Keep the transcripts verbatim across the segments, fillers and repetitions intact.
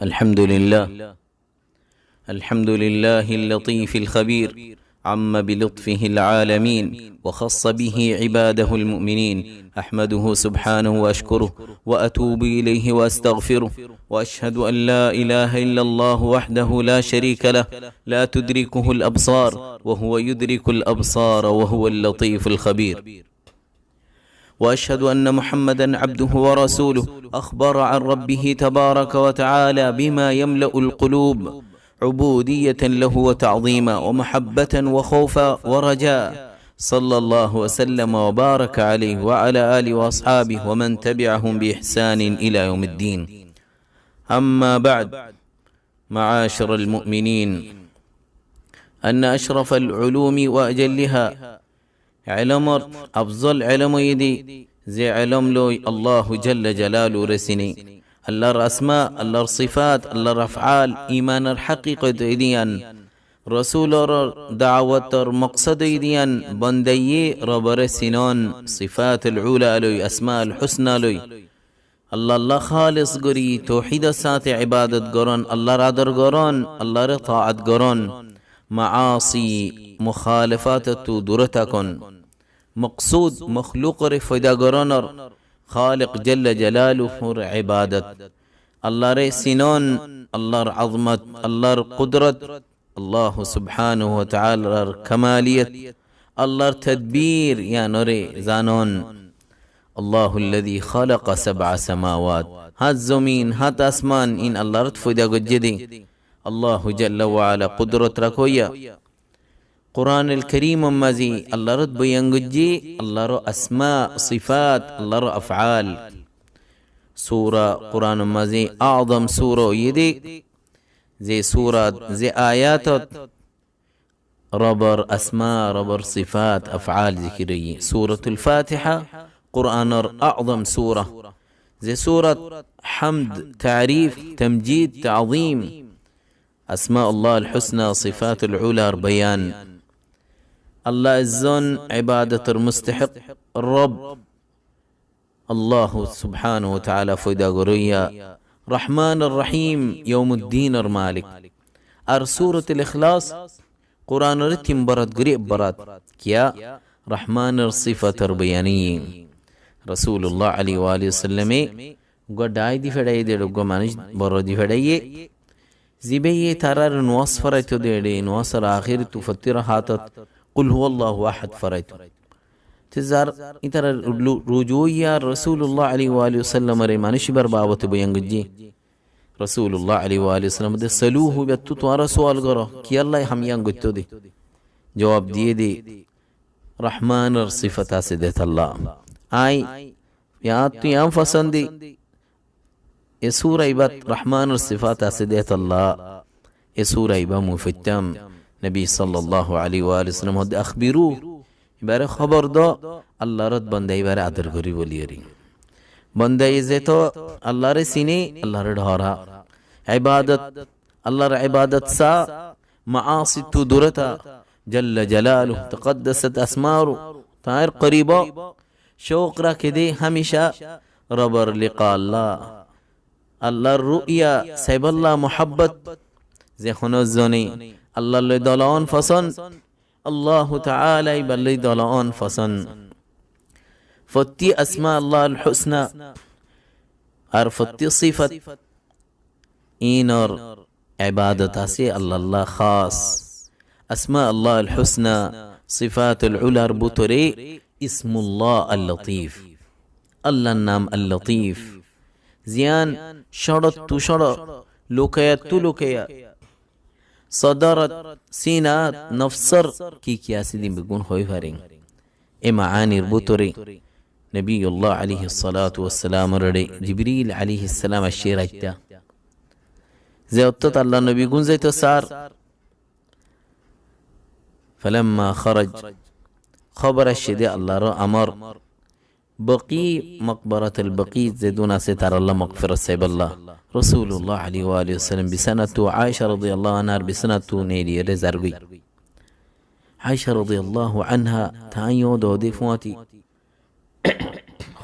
الحمد لله. الحمد لله اللطيف الخبير، عم بلطفه العالمين، وخص به عباده المؤمنين. أحمده سبحانه وأشكره، وأتوب إليه وأستغفره، وأشهد أن لا إله إلا الله وحده لا شريك له، لا تدركه الأبصار، وهو يدرك الأبصار، وهو اللطيف الخبير. وأشهد أن محمدا عبده ورسوله، أخبر عن ربه تبارك وتعالى بما يملأ القلوب عبودية له وتعظيما ومحبة وخوفا ورجاء، صلى الله وسلم وبارك عليه وعلى آله وأصحابه ومن تبعهم بإحسان إلى يوم الدين. أما بعد، معاشر المؤمنين، أن أشرف العلوم وأجلها، elómor afzol elóm óiye de ze elóm loi Allahu jalla jalaluhre sine, Allar asma, Allar sifat, Allar afal, imanor hákikot óiye de yián, Rosulor dawotor moksod óiye de yián, bondaye Robore sinon, sifatul ula loi, asmaul husna loi. Allalla hális gorí touhídor sáñte ibadot gorón, Allar ador gorón, Allare taat gorón, maasi, mukhálefatottú dure tákon. Moksud, mokhlukore foida gorónor Hálik jalla jalaluhur ibadot. Allare sinon, Allar azmot, Allar kudrot, Allahu subhanahu wa taalar kamaliyot, Allar tadbir, yiánore zanon. الله الذي خلق سبع سماوات. Háñt zomin, háñt asman, in Allarot foida goijjé de. Allahu jalla wa ala kudrot rakóiya. Kuranul Karimor mazé Allarot boyan goijjé, Allar asma, sifat, Allar afal. Sura Kuranor mazé azom sura óiye de, ze surat, ze ayatot Robor asma, Robor sifat, afal zikir óiye. Suratul Fatiha Kuranor azom sura. Ze surat hamd, tarif, tamjid, tazim. Asma Allahul husna, sifatul ular boyan. Allah ezzon ibadotor mustahik Rob. Allahu subhanahu wa taala foida goróiya, Rahmanur Rahim, Yawmuddinor malik. Ar Suratul Ikhlas, Kuranore tin barat gorí ek barat. Kiyá? Rahmanor sifator boyani. Rosulullah alaihi wa alihi wasallame uggwá dhái di feçáiye de, uggwá manúic boro di feçáiye. Zibáye tarare nuwas foraito de, nuwasor ahér tufattira hátot Qul huwallahu ahad foraito. Te zar ítara ru-, ruju óiya Rosulullah alaihi wa alihi wasallamore manúic íbar babote boyan goijjé. Rosulullah alaihi wa alihi wasallam de, "Saluhu", íbattú tuáñra sual goró, kiyólla ham yián goittó de. Jowab diyé de, Rahmanor sifat asé de tolla. Añí yiáñttu yián fosón de, e sura ibát Rahmanor sifat asé de tolla. E sura ibá mui foittám. Nobi sallallahu alaihi wa alihi wasallam hoódde, "Akhbiru", ibáre hóbor do, Allarot bonda ibáre ador gorí boli eri. Bonda e zeto Allare sine, Allare dhora. Ibadot, Allar ibadot sa, maasittú dure tá, jalla jalaluhu, taqaddasat asmauhu, tañr qoribo, cóuk raké de hámica Robor liqa Allah. Allar ruiya, saibólla muhabbot. Ze honó zone Allar loi dola on fosón, Allahu taala íbar loi dola on fosón. Fottí asma Allahul husna ar fottí sifat inor ibadot asé Allalla hás. Asma Allahul husna, sifatul ular bútore Ismullah al-Latif. Allar nam al-Latif. Ziyán cóñçottú cóñço, lukayattú lukaya, sodorot, sinat, nofsor ki ki asé de beggún hoi faré. E maanir bútore Nobiyullah alaihis salatu wassalamor ere Jibril alaihis salam aiccé raitta. Ze ottót Allar nobi gún zaito sar, falamma kharaj, hóbor aiccé de Allar amor, Baki, maqbaratul Baki, zedún asé taralla magfirot saibólla. Rosulullah alaihi wa alihi wasallam bisanattú, Aisha radiyallahu anhar bisanattú neeli ere zargói. Aisha radiyallahu anha tañí yó dode fúañti.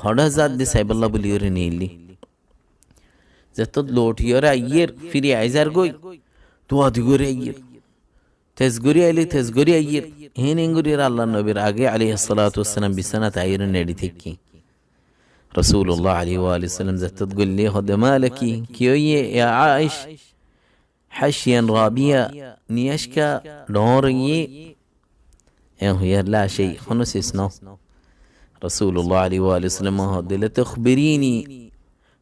Hoçé zadde saibólla buli ere neeli. Zettót lothiyóre aiyér, firi aizargói, duwa di gorí aiyér. Tez gorí ailé, tez gorí aiyér. Hén engorí Allar nobir age, alaihissalatu wassalam, bissanat aiyóre neçi táikke. Rosulullah alaihi wa alihi wasallam zettót goillé hoódde, "Ma laki, ki óiye, ya Aish? Hachiyan rabiya, niyashka dhoóñr óiye." Eñ hoiyér, "La shai, honó sis no." Rosulullah alaihi wa alihi wasallam hoódde, "La tukhbirini,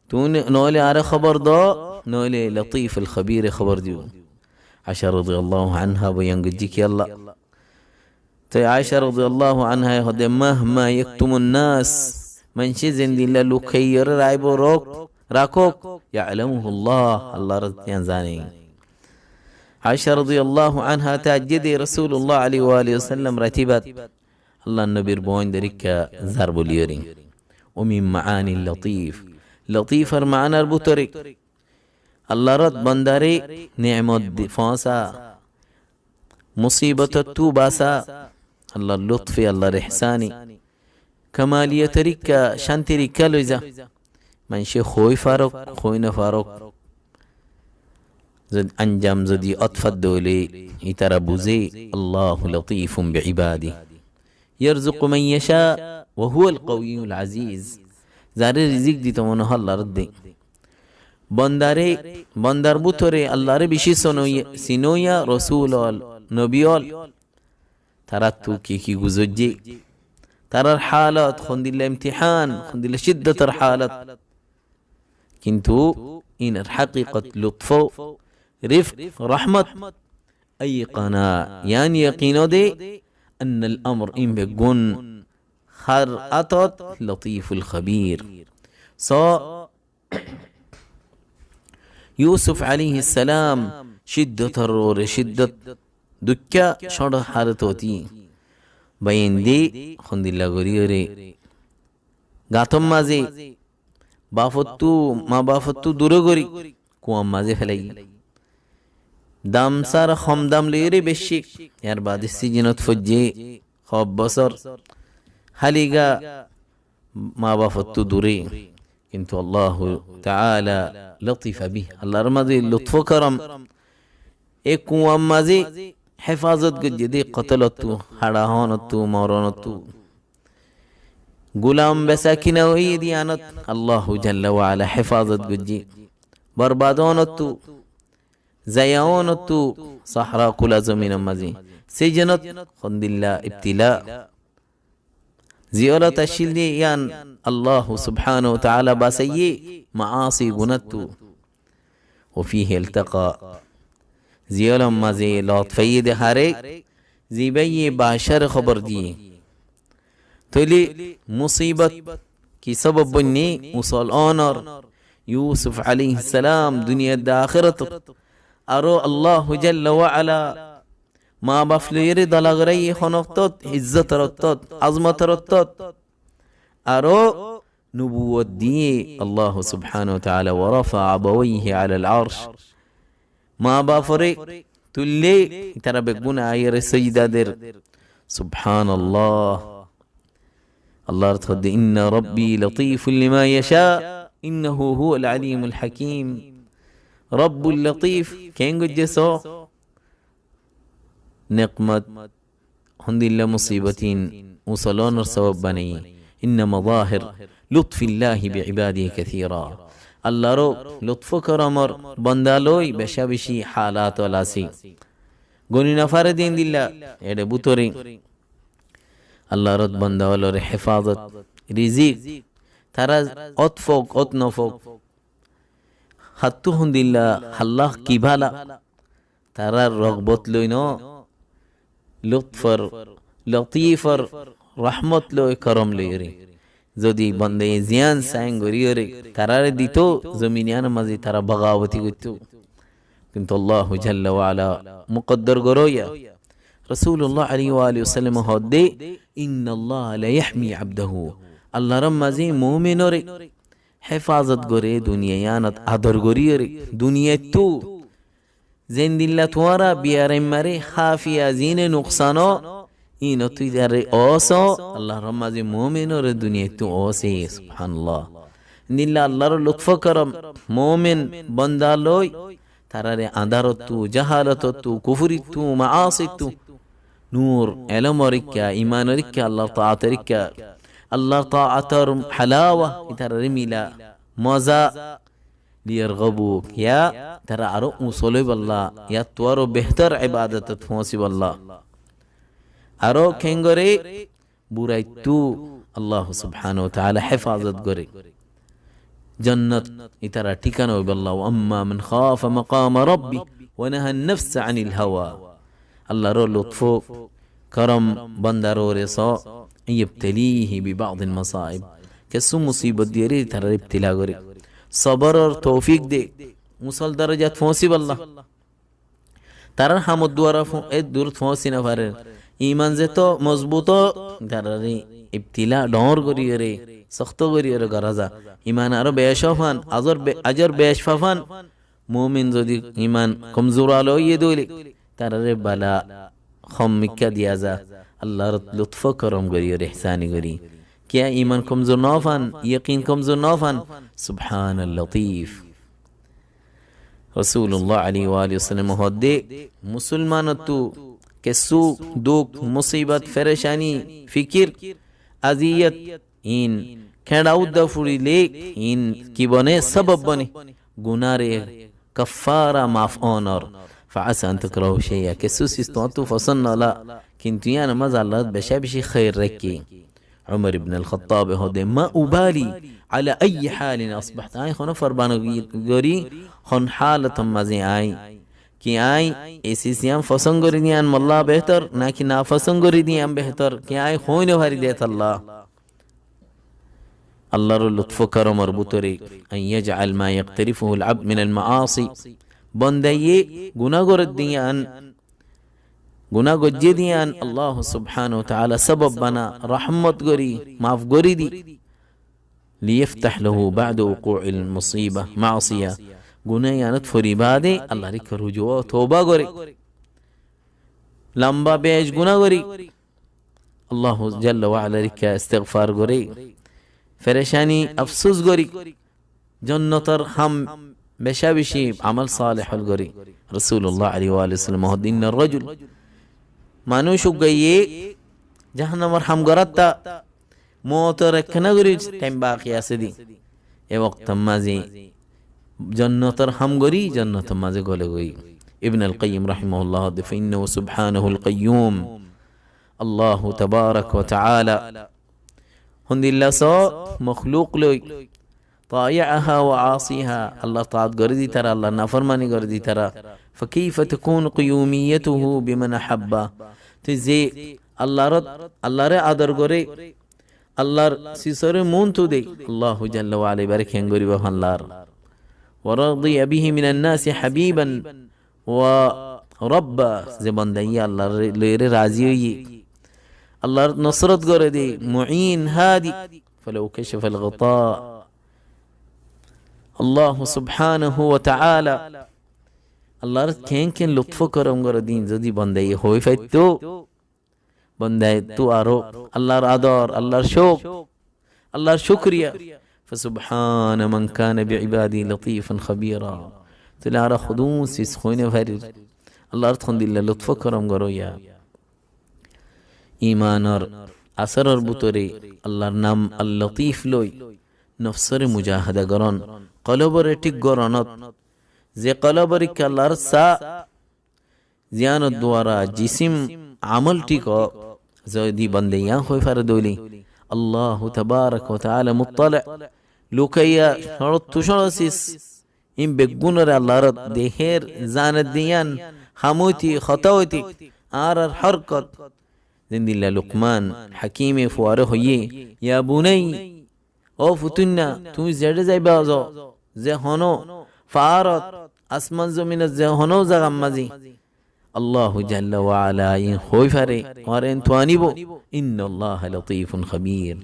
tuñí noóile añáre hóbor do, noóile Latif al Khabire hóbor dibo." Aisha radiyallahu anha boyan goijjé ki, Allah, te Aisha radiyallahu anha hoódde, "Mahma yaktumun nas, maincé zendilla lukaiyóre raibó rok, rakók, ya'lamuhullah, Allar tiyan zane." Aisha radiyallahu anha te aijjé de Rosulullah alaihi wa alihi wasallam ratibat Allar nobir boin dorikka zar boliyóre. Wa min ma'ani Latif, Latifar maanar bútore Allar ot bandare nemot di-, foóñsa, musibotottu basa, Allar lutfe, Allar ehsani. Kamaliya torikka, cánti rikka loiza. Maincé hoói farok, hoói no farok. Zod-, anjam zodi otfat dóile, ítara buzé, Allahu latifun bi ibadih. Yarzuqu man yasha wa huwal qawiyul aziz. Zare rizik dito mone hoó Allar de. Bandare, bandar bútore Allare beci sinoiya, sinoiya, Rosul ol, Nobi ol. Tarattu ki ki guzoijje. Tarar halot, hondilla imtihan, hondilla ciddotor halot. Kintu inar hakikat lutfo, rifk, rahmot, aiqana, yan yakin ó de, annal amr, in beggún, har atot, latiful khabir. So, Yusuf alaihissalam ciddotor uore ciddot, dukka, cóñço halot oti. Baiyende hondilla goríyore gañtor maze bafottu, ma bafottu dure gorí kuwar maze felaiyé. Dam sára hom dam loiyóre beci, yar bade sizinot foijje, hob bosór háliga ma bafottu dure. Kintu Allahu Taala latifa bih. Allar maze lutfo korom. E kuwar maze hefazot goijje de kotolottu, haça hoonottu, moronottu. Gulam besa kina óiye de iyanot Allahu Jalla wa Ala hefazot goijje. Borbad ónottu, zaya ónottu, sahra kula zominor maze. Sizinot hondilla ibtila. Ziyólot accíl de iyan Allahu Subhanahu wa Taala basaiyé maasi gunáttu. Wa fihi iltaqa. Ziyólor maze lot faiyé de hare, zibáye bacare hóbor diyé. Tóile musibot ki sobob boinné, usol ónor, Yusuf alaihissalam duniyat de akératot aró Allahu Jalla wa Ala ma baf loiyóre dola goráiye hon ottót, izzotor ottót, azmotor ottót. Aró nubuwot diyé Allahu Subhanahu wa Taala, wa rafa'a abawaihi alal arsh. Ma bafore tuille, ítara beggún aiyóre sijda der. Subhanallah. Allar hoódde, "Inna rabbi latifun lima yasha, innahu huwal alimul hakim." Rabbul Latif, ken goijje so? Nekmot, hondilla musibotin usolonor sobob banaiyé. Inna mazahir lutfillahi bi ibadihi kathira. Allar lutfo koromor banda loi beca beci halat ol asé. Goni no fare de endilla, ere bútore Allar ot banda olor hefazot, rizik, tara ot fok, ot no fok, hattu hondilla, halla ki bála, tarar rogbot loi no, lutfor, latifor rahmot loi, korom loiyóre. Zodi bandaye ziyan sain goríyore tarare dito, zomin iyanor maze tara bagawoti goitto. Kintu Allahu Jalla wa Ala mukaddar goróya. Rosulullah alaihi wa alihi wasallam hoódde, "Innallaha la yahmi abdahu." Allar maze muminore hefazot gore, duniya iyanot ador goríyore, duniyattu. Zendilla tuáñra biyaraim mare, háfiya zine nuksan ó, inottu ítare óso, Allar maze muminore duniyattu óse, subhanallah. Endilla Allar lutfo korom, mumin bonda loi, tarare andarottú, jahalatottú, kufurittú, maasittú, nur, elomor ikká, imanor ikká, Allar taator ikká, Allar taator halawa, itarare mila, moza, liyarghabu, kiya, tara aró usol óibolla, yattú aró behtor ibadotot foóñsibolla. Aró kengori buraittú Allah subhanahu wa ta'ala hefazot gore. Jannat itara thikana óibolla, وأما من خاف مقام ربه ونهى النفس عن الهوى. Allar lutfo korom bondar uore so, يبتليه ببعض المصائب. Kessú musibot diyore tarare ibtila gore. Soboror toufik de, usol dorajat foóñsibolla. Tarar hamor duara fo-, e durot foóñsi nofarer. Iman zeto mozbut ó, tarare ibtila dhoóñr goriyore, sokto goriyore gora za. Iman aró bec ó fan, azor be-, ajor bec fafan. Mumin zodi iman komzur ala óiye dóile, tarare bala hom mikká diya za. Allar lutfo korom goriyore, ihsani gori. Kiya iman komzur nofan, yakin komzur nofan. Subhanal Latif. Rasulullah alaihi wa alihi wasallam hoódde, musolmanottú kessú duk, musibot, ferecani, fikir, aziyot, in keñça udda furile, in ki bone, sobob bone, gunare kaffara maf ónor. فعسى أن تكرهوا شيئا. Kessú sis tuáñttú fosón nola, kintu yíanor mazé Allaye beca beci hér raikké. Umar ibn al-Khattabe hoódde, ما أبالي على أي حال أصبحت. Añí honó forba no gori, hon hálotor mazé añí. Ki añí e sis yían fosón gori diyan molla behtor, naki nafosón gori diyan behtor? Ki añí hoói nofari de tolla? Allar lutfo koromor bútore, أن يجعل ما يقترفه العبد من المعاصي. Bondaye guná gorer diyan, guná goijjé diyan Allah subhanahu wa ta'ala sobob bana, rahmot gori, maf gori di. ليفتح له بعد وقوع المصيبة معصية. Guná yíanot fori baade Allar ikká ruju ó, touba gore. Lamba bec guná gori. Allahu jalla wa alar ikká istigfar gori, ferecani afsus gori, jonnotor ham beca beci amal saleh ol gori. Rasulullah alaihi wa alihi wasallam hoódde, إن الرجل, manúic uggwáye jahannamor ham goratta, moutor ekkena gori thaim baki asé de. E woktor mazé jonnotor ham gori, jonnotor mazé gole goi. Ibn al-Qayyim rahimahullah hoódde, فإنه سبحانه القيوم. Allahu tabarak wa ta'ala hondilla so makhluk loi, طائعها وعاصيها, Allar taat gori di tara, Allar naformani gori di tara. فكيف تكون قيوميته بمن أحب؟ Te ze Allar, Allare ador gore, Allar sisore muntu de, Allahu jalla wa ala ibare ken goribo fallar. ورضي به من الناس حبيبا وربا, ze bondaye Allar loire razi óiye, Allar nosrot gore de, معين هادي, فلو كشف الغطاء. Allah subhanahu wa ta'ala Allar ken ken lutfo korom gore din zodi bondaye hoi faitto, bondaye tu aró Allar ador, Allar cók, Allar cukriya. فسبحان من كان بعباده لطيفا خبيرا. Tóile aró hodún sis hoi nofarir. Allar hondilla lutfo korom goroya. Imanor asaror bútore Allar nam Al-Latif loi nofsore mujahada goron, kolobore thik goronot. Ze kolobore ikká Allar sa, ziyánor duara jisim amol thik ó, zodi bonde yían hoi fare dóile, Allahu tabarak wa ta'ala muttali, lukaiya cóñrottú cóñro sis, in beggúnore Allar dehér, zane de yían, ham óite, hotá óite, añárar horkot. Zendilla Lukman hakime fuare hoiyé, يا بني, ó futuinna, tuñí zeçé zaiba zo, ze honó faárot, asman zominot ze honó zagar mazé, Allahu jalla wa ala in hoi fare, tuáñre in tuanibo, إن الله لطيف خبير.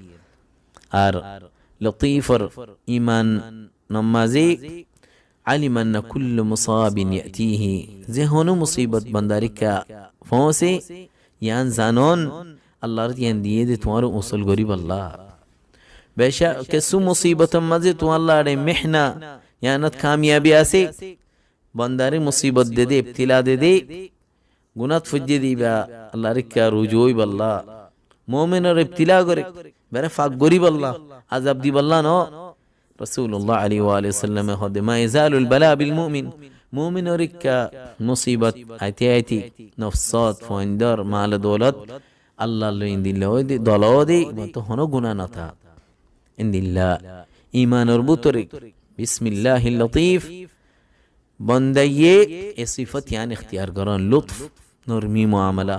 Ar Latifor imanor mazé, علم أن كل مصاب يأتيه, ze honó musibot bandar ikká foóñse, yían zanon, Allar yían diyé de tuáñre usol goríbolla. Becá kessú musíbotor mazé tuáñlla re mehna, iánot kamiyabi asé. Bondaré musíbot dedé, ibtilá dedé, gunát foijjé de íba Allar ikká ruju óibolla. Muminor ibtilá goré, beré fak goríbolla, azab dibolla no. Rasulullah aláihi wa alihi wasallame hoódde, "ما يزال البلاء بالمؤمن." Muminor ikká musíbot aité aité, nofsot, fuaindor, mal doulot, Allar loi endilla óide, dola óide, íbattú honó guná no táke. Endilla imanor bútore, bismillahil latif, bondaye e sifot ián iktiyar gorón, lutf, normi muamala,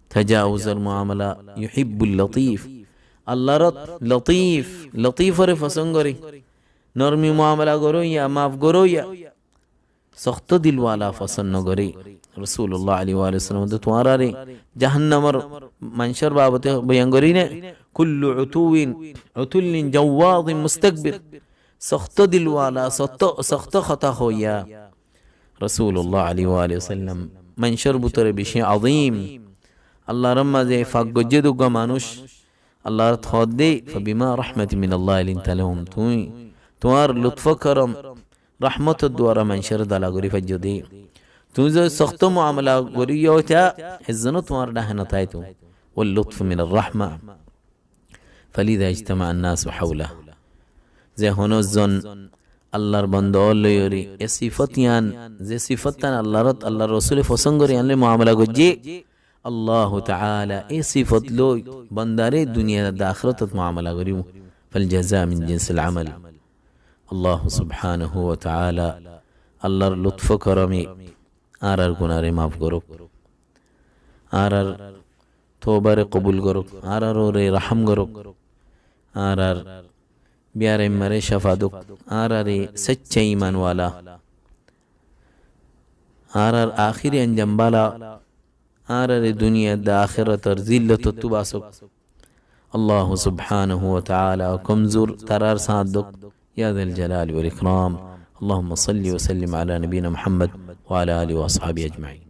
tajawuzor muamala, yuhibbul latif. Allar latif, latifore fosón goré. Normi muamala goróya, maf goróya. Sokto dilwala fosón no goré. Rasulullah aláihi wa alihi wasallame hoódde, tuáñrare jahannamor maincór babote boyan gorí né, "كل عتو عتل جواظ مستكبر." Sokto dilwala, sokto, sokto hotá hoóya. Rasulullah aláihi wa alihi wasallam maincór bútore beci azim, Allar mazé fak goijjé de uggwá manúic, Allar hoódde, "فبما رحمة من الله لنت لهم." Tuñí, tuáñr lutf korom, rahmotor duara maincóre dola gorí faijjó de. Tuñí zodi sokto muamala goríya óita, ezzon ó tuáñr dháke no táito. "واللطف من الرحمة." "فلذا اجتمع الناس حوله." Ze honó zon Allar bonda ókkol loi ori, e sifot ián, ze sifot tán Allar, Allar Rosule fosón goré, ián loi muamala goijjé, Allahu taala e sifot loi bondare duniyat de ahératot muamala goríbo. "فالجزاء من جنس العمل." Allah subhanahu wa taala Allar lutf korome añárar gunáre maf gorók. Añárar toubare kobul gorók, añárar uore rahám gorók, añárar biyaraimmáre cófa douk, añárare sócca imanwala, añárar ahéri anjam bála, añárare duniyat de ahérator zillotottú basók. Allah subhanahu wa taala komzur tarár sáñt douk. يا ذا الجلال والإكرام. اللهم صل وسلم على نبينا محمد وعلى آله وأصحابه أجمعين.